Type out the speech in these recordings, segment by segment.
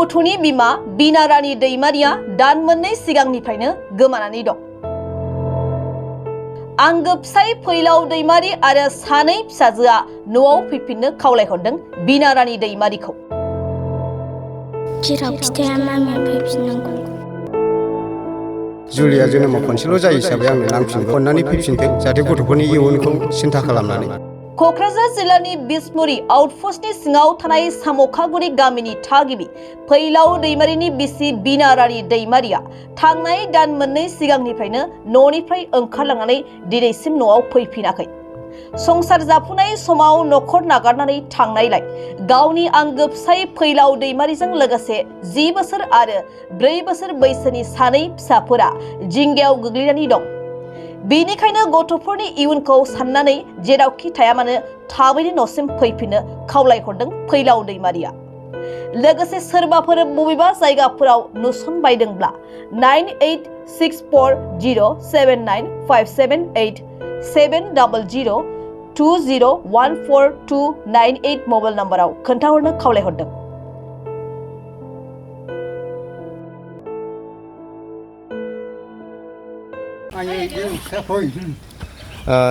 गथ'नि बिमा बिना रानि दैमारिया दान मोननै सिगांनिफ्रायनो गोमानानै दं। आंगो फिसाय फैलाव दैमारि आरो सानै फिसाजोआ न'आव फैफिननो खावलायहरदों बिना रानि दैमारिखौ। जेराव फिथाइया मामिया फैफिननांगौ। जुलिया जोनोमाव खनसेल' जायो हिसाबै आंनो नांफिनगौ। अननानै फैफिनथों जाहाथे गथ'फोरनि इयुनखौ सिन्था खालामनानै। क'क्राझार जिल्लानि बिसमुरि आउटपस्टनि सिङाव थानाय सामखागुरि गामिनि थागिबि फैलाव दैमारिनि बिसि बिना रानि दैमारिया थांनाय दान मोननै सिगांनिफ्रायनो न'निफ्राय ओंखारलांनानै दिनैसिम न'आव फैफिनाखै। संसार जाफुनाय समाव न'खर नागारनानै थांनायलाय गावनि आंगो फिसाय फैलाव दैमारिजों लोगोसे 10 बोसोर आरो 4 बोसोर बैसोनि सानै फिसाफोरा जिंगायाव गोग्लैनानै दं। बेनिखायनो गथ'फोरनि इयुनखौ साननानै जेरावखि थाया मानो थाबैनो न'सिम फैफिननो खावलायहरदों फैलाव दैमारिया। लोगोसे सोरबाफोर बबेबा जायगाफोराव नुसनबायदोंब्ला 9864079578 700201428 मबाइल नम्बराव खोन्थाहरनो खावलायहरदों।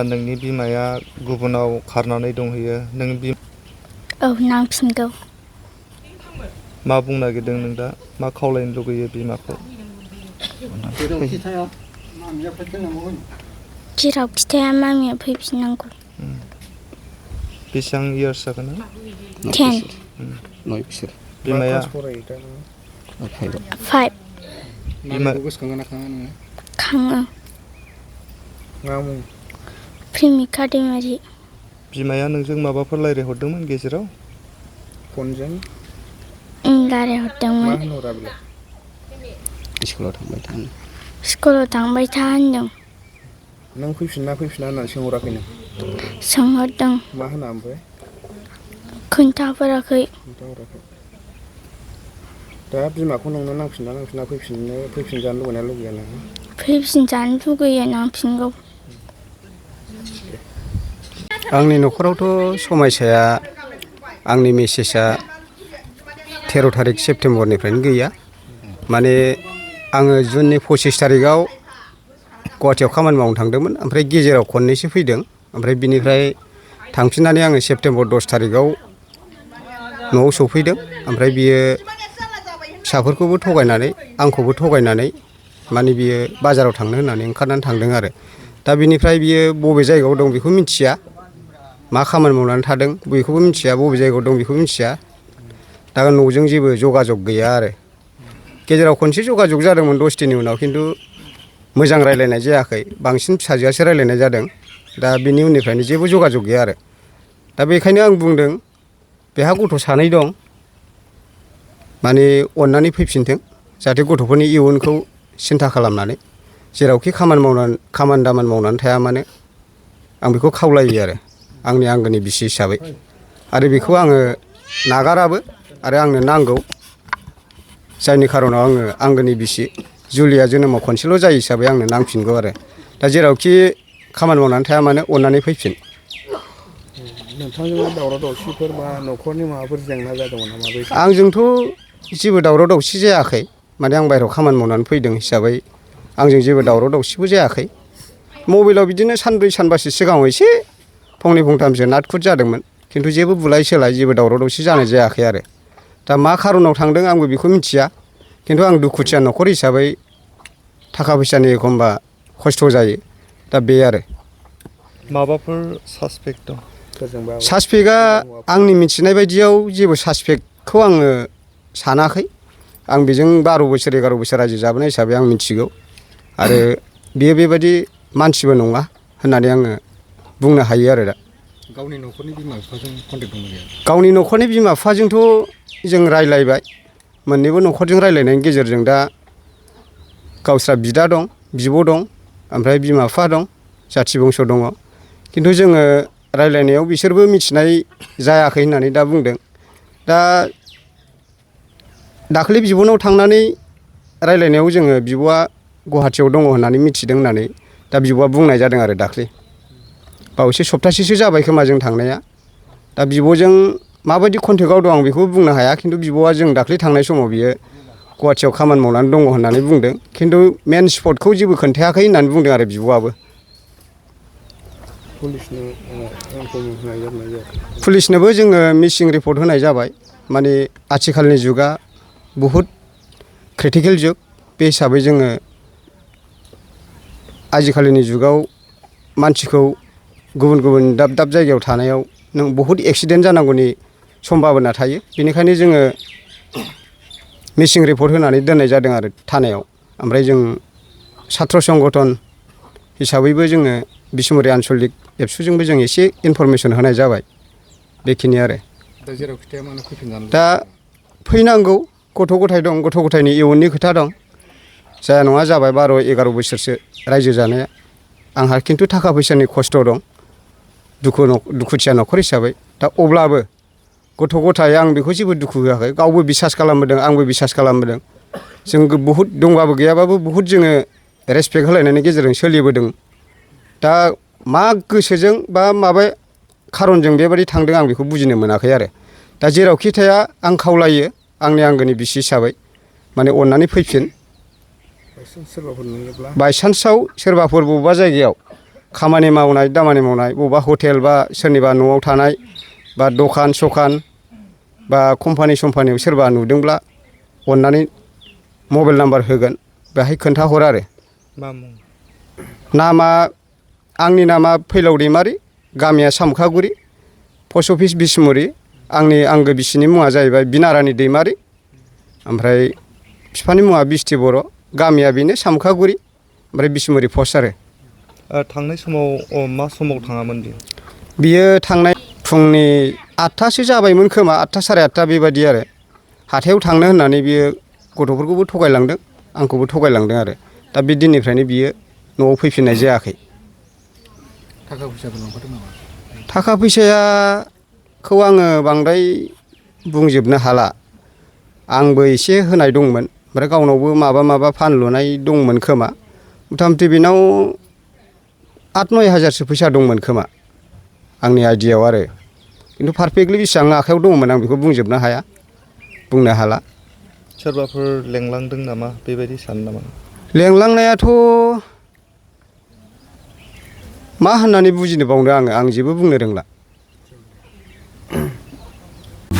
नोंनि बिमाया गुबुनाव खारनानै दंहैयो। नों औ नांफिनगौ। मा बुंनो नागिरदों नों दा? मा खावलायनो लुगैयो बिमाखौ? जेराव खिथाया मामिया फैफिननांगौ। बेसेबां इयार्स जागोन? 10 9 बोसोर। बिमाया 5 बिमाखौ गोसोखाङो ना खाङा नोङो? खाङो। मा मुं? प्रेमिका दैमारि। बिमाया नोंजों माबाफोर रायज्लायहरदोंमोन गेजेराव? फनजों? रायज्लायहरदोंमोन। मा होनहरा बिलाय? स्कुलाव थांबाय था। स्कुलाव थांबाय था होनदों। नों फैफिनना होननानै सोंहराखै नों? सोंहरदों। मा होना ओमफ्राय? खोन्थाहराखै। दा बिमाखौ नोंनो नांफिनना फैफिनजानो लुगैना लुगैया नोङो? फैफिनजानो लुगैयो, नांफिनगौ। आंनि न'खरावथ' समयसाया आंनि मेसेजआ 13 थारिख सेप्तेम्बरनिफ्रायनो गैया। माने आङो जुननि 25 थारिखआव गुवाहाटियाव खामानि मावनो थांदोंमोन। ओमफ्राय गेजेराव खननैसो फैदों। ओमफ्राय बिनिफ्राय थांफिननानै आङो सेप्तेम्बर 10 थारिखआव न'आव सफैदों। ओमफ्राय बियो फिसाफोरखौबो थगायनानै आंखौबो थगायनानै माने बियो बाजाराव थांनो होननानै ओंखारनानै थांदों आरो। दा बिनिफ्राय बियो बबे जायगायाव दं बेखौ मिथिया, मा खामानि मावनानै थादों बेखौबो मिथिया, बबे जायगायाव दं बेखौ मिथिया। दा न'जों जेबो जगाजग गैया आरो। गेजेराव खनसे जगाजग जादोंमोन 10 दिननि उनाव, खिन्थु मोजां रायज्लायनाय जायाखै। बांसिन फिसाजोआसो रायज्लायनाय जादों। दा बिनि उननिफ्रायनो जेबो जगाजग गैया आरो। दा बेखायनो आं बुंदों बेहा गथ' सानै दं, माने अननानै फैफिनथों जाहाथे गथ'फोरनि इयुनखौ सिन्था खालामनानै जेरावखि खामानि दामानि मावनानै थाया मानो आं बेखौ खावलायो आरो आंनि आंगोनि बिसि हिसाबै। आरो बेखौ आङो नागाराबो आरो आंनो नांगौ। जायनि खारनाव आङो आंगोनि बिसि जुलिया जोनोमाव खनसेल' जायो हिसाबै आंनो नांफिनगौ आरो। दा जेरावखि खामानि मावनानै थाया मानो अननानै फैफिन। नोंथांजों दावराव दावसिफोर बा न'खरनि माबाफोर जेंना जादोंमोन नामा? आंजोंथ' जेबो दावराव दावसि जायाखै। माने आं बाहेरायाव खामानि मावनानै फैदों हिसाबै आंजों जेबो दावराव दावसिबो जायाखै। मबाइलाव बिदिनो सानब्रै सानबासो सिगाङाव एसे फंनै फंथामसो नाटकुट जादोंमोन, खिन्थु जेबो बुलाय सोलाय जेबो दावराव दावसि जानाय जायाखै आरो। दा मा खारनाव थांदों आंबो बेखौ मिथिया, खिन्थु आं दुखुथिया न'खर हिसाबै थाखा फैसानि एखमबा खस्थ' जायो। दा बे आरो। माबाफोर सासपेक्ट दं? सासपेक्टआ आंनि मिथिनाय बायदियाव जेबो सासपेक्टखौ आङो सानाखै। आं बेजों 12 बोसोर 11 बोसोर रायजो जाबोनाय हिसाबै आं मिथिगौ। आरो बियो बेबायदि मानसिबो नङा होननानै आङो बुंनो हायो आरो दा। गावनि न'खरनि बिमा बिफाजों कन्टेक्ट दंना गैया? गावनि न'खरनि बिमा बिफाजोंथ' जों रायज्लायबाय। मोननैबो न'खरजों रायज्लायनायनि गेजेरजों दा गावस्रा बिदा दं, बिब' दं, ओमफ्राय बिमा बिफा दं, जाथि बंस' दङ। खिन्थु जोङो रायज्लायनायाव बिसोरबो मिथिनाय जायाखै होननानै दा बुंदों। दा दाखालि बिब'नाव थांनानै रायज्लायनायाव जोङो बिब'आ गुवाहाटियाव दङ होननानै मिथिदों होननानै दा बिब'आ बुंनाय जादों आरो दाखालि। बावैसो सप्तासेसो जाबाय खोमा जों थांनाया। दा बिब'जों माबायदि कन्टेक्टआव दं आं बेखौ बुंनो हाया खिन्थु बिब'आ जों दाख्लै थांनाय समाव बियो गुवाहाटियाव खामानि मावनानै दङ होननानै बुंदों खिन्थु मेन स्पटखौ जेबो खोन्थायाखै होननानै बुंदों आरो बिब'आबो। पुलिसनोबो जोङो मिसिं रिपर्ट होनाय जाबाय माने आथिखालनि जुगा बहुद क्रिटिकेल जुग बे हिसाबै जोङो आजिखालिनि जुगाव मानसिखौ गुबुन गुबुन दाब दाब जायगायाव थानायाव नों बहुद एक्सिडेन्ट जानांगौनि सम्भाबना थायो बेनिखायनो जोङो मिसिं रिपर्ट होनानै दोननाय जादों आरो थानायाव। ओमफ्राय जों सात्र संगठन हिसाबैबो जोङो बिसमुरि आन्सलिक एबसुजोंबो जों एसे इनफरमेसन होनाय जाबाय बेखिनि आरो। दा फैनांगौ गथ' गथाय दं गथ' गथायनि इयुननि खोथा दं जाया नङा जाबाय 12-11 बोसोरसो रायजो जानाया आंहा खिन्थु थाखा फैसानि खस्थ' दं दुखुथिया न'खर हिसाबै दा अब्लाबो गथ' गथाय आं बेखौ जेबो दुखु होआखै गावबो बिसास खालामबोदों आंबो बिसास खालामबोदों जों बहुद दंबाबो गैयाबाबो बहुद जोङो रेसपेक्ट होलायनायनि गेजेरजों सोलिबोदों। दा मा गोसोजों बा माबा खारनजों बेबायदि थांदों आं बेखौ बुजिनो मोनाखै आरो। दा जेरावखि थाया आं खावलायो आंनि आंगोनि बिसि हिसाबै माने अननानै फैफिन बायसान्सआव सोरबाफोर बबेबा जायगायाव खामानि मावनाय दामानि मावनाय बबेबा हटेल बा सोरनिबा न'आव थानाय बा दखान सखान बा कम्पानि सम्पानियाव सोरबा नुदोंब्ला अननानै मबाइल नाम्बार होगोन बेहाय खोन्थाहर आरो। नामा आंनि नामा फैलाव दैमारि गामिया सामखागुरि पस्ट अफिस बिसमुरि आंनि आंगो बिसिनि मुङा जाहैबाय बिनारानि दैमारि ओमफ्राय बिफानि मुङा बिस्ति बर' गामिया बेनो सामखागुरि ओमफ्राय बिसमुरि पस्ट आरो। थांनाय समाव मा समाव थाङामोन बियो थांनाय फुंनि 8थासो जाबायमोन खोमा 8था साराय 8था बेबायदि आरो हाथायाव थांनो होननानै बियो गथ'फोरखौबो थगायलांदों आंखौबो थगायलांदों आरो दा बे दिननिफ्रायनो बियो न'आव फैफिननाय जायाखै। थाखा फैसाखौ आङो बांद्राय बुंजोबनो हाला आंबो एसे होनाय दंमोन ओमफ्राय गावनावबो माबा फानलुनाय दंमोन खोमा मथा मथि बेनाव 8-9 हाजारसो फैसा दंमोन खोमा आंनि आइडियायाव आरो खिन्थु पारफेक्टलि बेसेबां आखायाव दंमोन आं बेखौ बुंजोबनो हाया बुंनो हाला। सोरबाफोर लेंलांदों नामा बेबायदि सानो नामा? लेंलांनायाथ' मा होननानै बुजिनो बावनो आं जेबो बुंनो रोंला।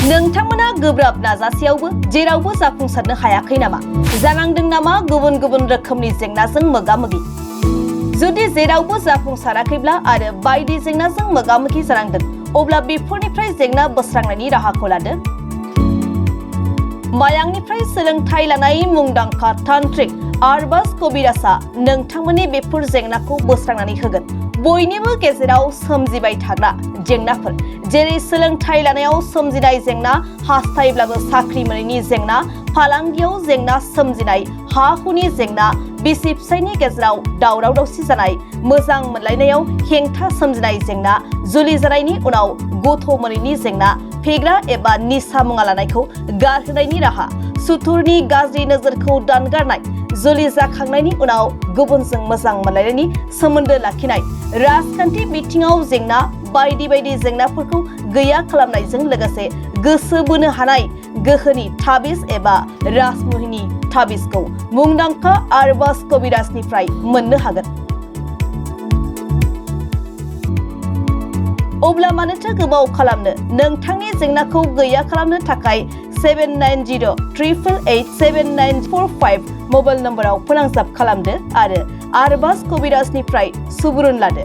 नोंथांमोना गोब्राब नाजासेयावबो जेरावबो जाफुंसारनो हायाखै नामा? जानांदों नामा गुबुन गुबुन रोखोमनि जेंनाजों मोगा-मोगि? जुदि जेरावबो जाफुंसाराखैब्ला आरो बायदि जेंनाजों मोगा-मोगि जानांदों अब्ला बेफोरनिफ्राय जेंना बोस्रांनायनि राहाखौ लादो। मायांनिफ्राय सोलोंथाइ लानाय मुंदांखा तान्त्रिक आरबाज कबिराजआ नोंथांमोननि बेफोर जेंनाखौ बोस्रांनानै होगोन। बयनिबो गेजेराव सोमजिबाय थाग्रा जेंनाफोर जेरै सोलोंथाइ लानायाव सोमजिनाय जेंना हास्थायब्लाबो साख्रि मोनैनि जेंना फालांगियाव जेंना सोमजिनाय हा हुनि जेंना बिसि फिसायनि गेजेराव दावराव दावसि जानाय मोजां मोनलायनायाव हेंथा सोमजिनाय जेंना जुलि जानायनि उनाव गथ' मोनैनि जेंना फेग्रा एबा निसा मुवा लानायखौ गारहोनायनि राहा सुथुरनि गाज्रि नोजोरखौ दानगारनाय जुलि जाखांनायनि उनाव गुबुनजों मोजां मोनलायनायनि सोमोन्दो लाखिनाय राजखान्थि बिथिङाव जेंना बायदि बायदि जेंनाफोरखौ गैया खालामनायजों लोगोसे गोसो बोनो हानाय गोहोनि ताबिज एबा राजमुहिनि ताबिजखौ मुंदांखा आरबाज कबिराजनिफ्राय मोननो हागोन। अब्ला मानोथो गोबाव खालामनो नोंथांनि जेंनाखौ गैया खालामनो थाखाय 7908887945 मबाइल नम्बराव फोनांजाब खालामदो आरो आरबाज कबिराजनिफ्राय सुबुरुन लादो।